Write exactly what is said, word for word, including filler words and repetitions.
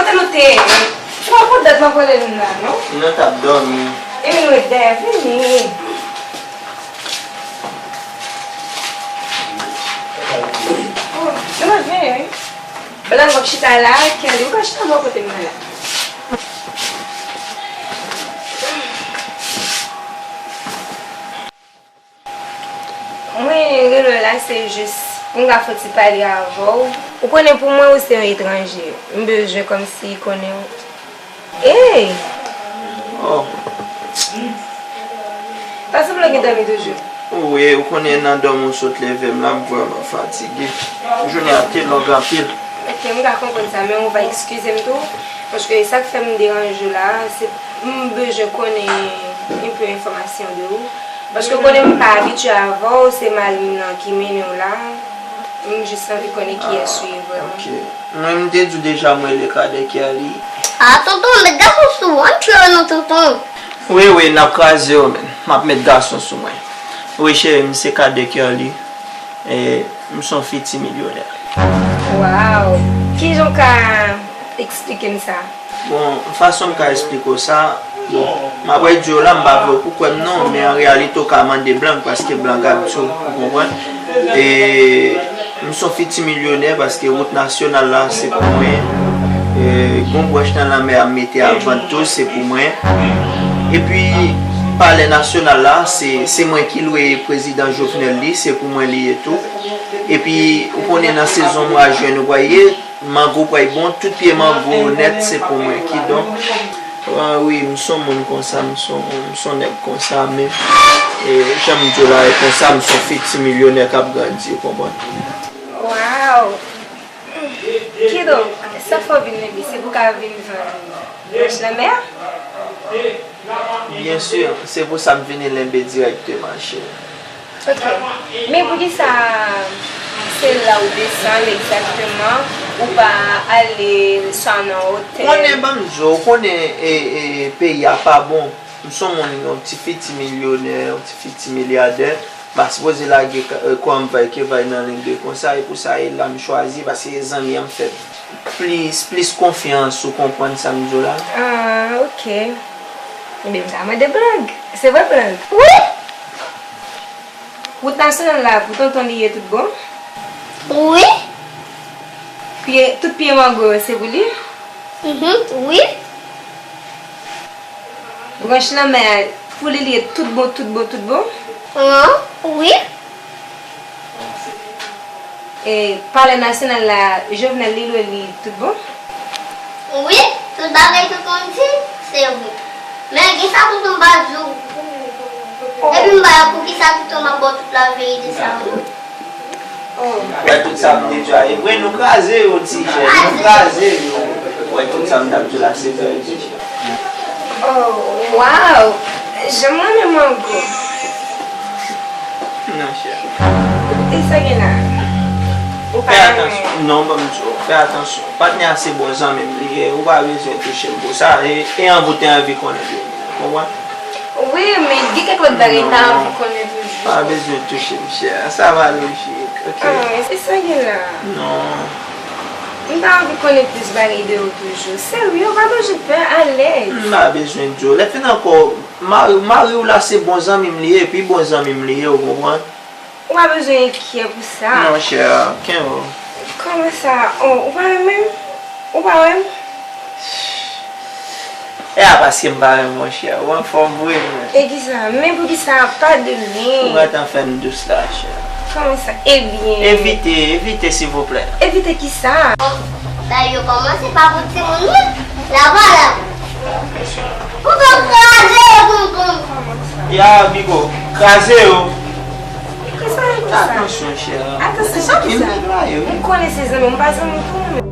Kote nou te ye? Ou pa konn dat m ap rele nou la, non? Nou t ap dòmi. Epi nou ret dèyè, vini. Oh, nou pa vini, wi. Blan w ap chita la, Kelly, ou ka chita bò kote m nan la. Mwen rele w la, se jis pou m ka fè ti pale avè w. Ou konnen, pou mwen, ou se yon etranje. M bezwen kòmsi konnen w. Ey! Oh. Pa sanble w gen dòmi toujou. Wi, ou konnen nan dòmi w sot leve m la, m vrèman fatige. Jounen an te long anpil. Ok, m ka konprann sa, men ou va eskize m tou, paske sa k fè m deranje w la, se m bezwen konnen yon pe enfòmasyon de ou. Paske konnen m pa abitye avè w, se mari m nan ki mennen w la. M jis anvi konnen kiyès ou ye vrèman. Ok. Mwen, m te di w deja, mwen rele Cadet Kerly. Ah, tonton, met gason sou ou, ann tire non, tonton. Wi, wi, n ap kraze yo, men. M ap met gason sou mwen. Wi, cheri, m se Cadet Kerly. E, m se yon fiti milyonè. Wow! Kijan w ka eksplike m sa? Bon, fason m ka esplike w sa, bon, m ap di w la, m pa vle w pou kwè m non, men an reyalite w ka mande Blan, paske Blan ap di w, ou konprann? E m se yon fiti milyonè paske wout nasyonal la se pou mwen. E, gon branch nan lanmè a m mete a vant tou, se pou mwen. Epi, palè nasyonal la, se, se mwen ki lwe prezidan Jovenel li, se pou mwen li ye tou. Epi, ou konnen nan sezon mwa jen nou pral ye, mango pral bon, tout pye mango nèt se pou mwen. Kidonk, ah wi, m se yon moun konsa, m se yon, m se yon nèg konsa, men, e, jan m di w la, e konsa, m se yon fiti milyonè k ap grandi, ou konprann? Wow! Kidonk, sa fè w vin Lenbe, se pou w ka vin vann branch lanmè a? Byen si, se pou sa m vini Lenbe dirèkteman, cheri. Ok. Men poukisa se la ou desann egzakteman, ou pa ale swa nan otèl? Konnen, ban m di w, ou konnen, e, e, peyi a pa bon. M se yon moun, yon ti fiti milyonè, yon ti fiti milyadè. M pa sipoze lage ka-, e, kò m vay ke vay nan Lenbe konsa, e pou sa, e la m chwazi, paske e zanmi an m fè plis, plis konfyans, ou konprann sa m di w la? Ah, ok. Ebyen, m ta mande Blan. Se vre, Blan? Wi! Wout nasyonal la, pou tonton li ye tout bon? Wi. Pye, tout pye mango yo, se pou li? Mhm, wi. Branch lanmè a, pou li, li ye tout bon, tout bon, tout bon? An, wi. E palè nasyonal la, Jovenel li lwe li tout bon? Wi, tout bagay tonton di, se vre. Men gen sa tonton pa di w. Epi m pa wè poukisa tonton m ap ba w tout laverite sa yo. Wè tout sa m te di a, e vre nou kraze yo, ti jèn, nou kraze yo. Wè tout sa m t ap di la, se verite. Oh, wow! Jan m renmen mango. Non, chè. E sa gen la? Ou pa renmen? Fè atansyon. Non, ban m di w, fè atansyon. Patnè a se bon zanmi m li ye, ou pa bezwen touche m pou sa. E, e an, ou te anvi konnen de li, ou konprann? Wi, men gen kèk lòt bagay m ta anvi konnen toujou. Pa bezwen touche m, chè. Sa va lojik, ok? Ah, e sa gen la? Non. M ta anvi konnen plis bagay de ou toujou. Serye, ou pa bezwen pè, alèz. M pa bezwen di w. Lè fin ankò, mari, mari w la se bon zanmi m li ye, pi bon zanmi m li ye, ou konprann? Ou pa bezwen enkyè pou sa. Monchè, kenbe w. Kòman sa? Oh, ou pa wè menm? Ou pa wè m? E a paske m pa wè w, monchè. Ou anfòm vre, men. E kisa? Men poukisa? Pa de men. Ou gentan fè m dous la, chè. Kòman sa? Ebyen. Evite, evite, silvouplè. Evite kisa? Bagay yo kòmanse pa pou timoun, wi. La pa la. Ou konn kraze yo, tonton. Ya, Bigo, kraze yo. Kisa e konsa? Atansyon, chè. Atansyon, sa kisa? Zanmi m nèg la ye, wi. M konnen se zanmi m, pa zanmi m tou, men.